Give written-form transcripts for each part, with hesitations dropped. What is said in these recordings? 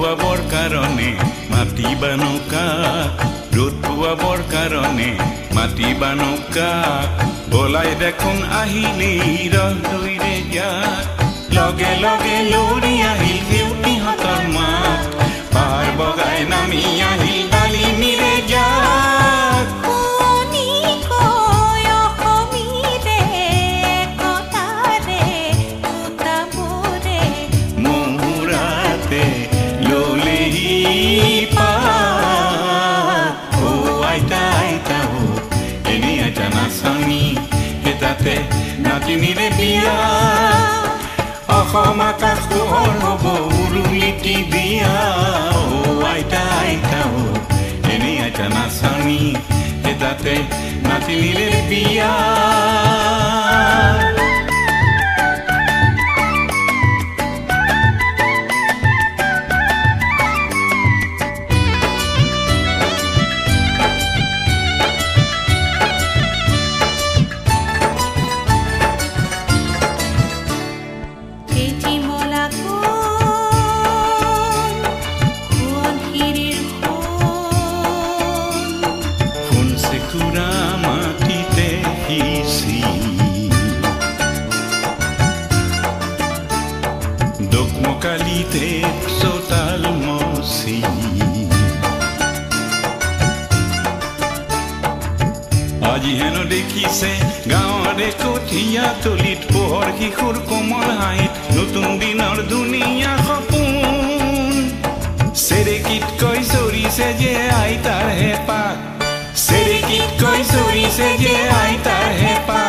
পুৱাবৰ কাৰণে মাতিবানো কাক, ৰ'দ পুৱাবৰ কাৰণে মাতিবানো কাক। ওলাই দেখোন আহিলেই ৰহদৈৰে জাক, লগে লগে লৰি আহিল সেউতীহঁতৰ মাক, পাৰ বগাই নামি আহিল ডালিমীৰে জাক। মহুৰাতে ললেহি পাত, অ আইতা আইতা অ এনেই আইতা নাচনী, সেই তাতে নাতিনীৰে বিয়া। অসম আকাশ পোহৰ হ'ব উৰুলিটি দিয়া, অ আইতা আইতা অ এনেই আইতা নাচনী, সেই তাতে নাতিনীৰে বিয়া। সোণ মাটিতে সিঁচি দোকমোকালিতে চোতাল মচি, আজি হেনো দেখিছে গাঁৱৰে কঠীয়া তলিত পোহৰ শিশুৰ কোমল হাঁহিত নতুন দিনৰ ধুনীয়া সপোন। চেৰেকীতকৈ চৰিছে যে আইতাৰ হেঁপাহ, চেৰেকীতকৈ চৰিছে যে আইতাৰ হেঁপাহ।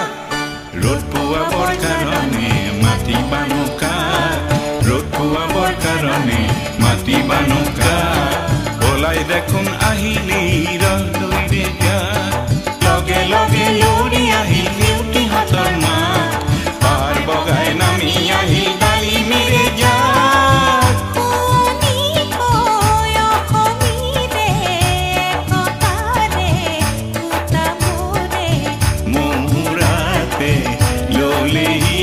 ৰ'দ পুৱাবৰ কাৰণে মাতিবানো কাক, ৰ'দ পুৱাবৰ কাৰণে মাতিবানো কাক। ওলাই দেখোন আহিলেই ৰহদৈৰে জাক, লগে লগে লৰি আহিল সেউতীহঁতৰ মাক, পাৰ বগাই নামি আহিল ডালিমীৰে জাক। মহুৰাতে ললেহি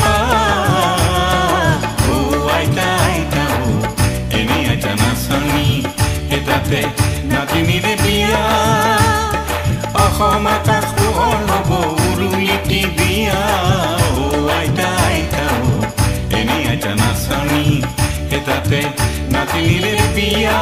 পাত, অ আইতা আইতা অ এনেই আইতা নাচনী, সেই তাতে নাতিনীৰে বিয়া। অসম আকাশ পোহৰ হ'ব উৰুলিটি দিয়া, অ আইতা আইতা অ এনেই আইতা নাচনী, সেই তাতে নাতিনীৰে বিয়া।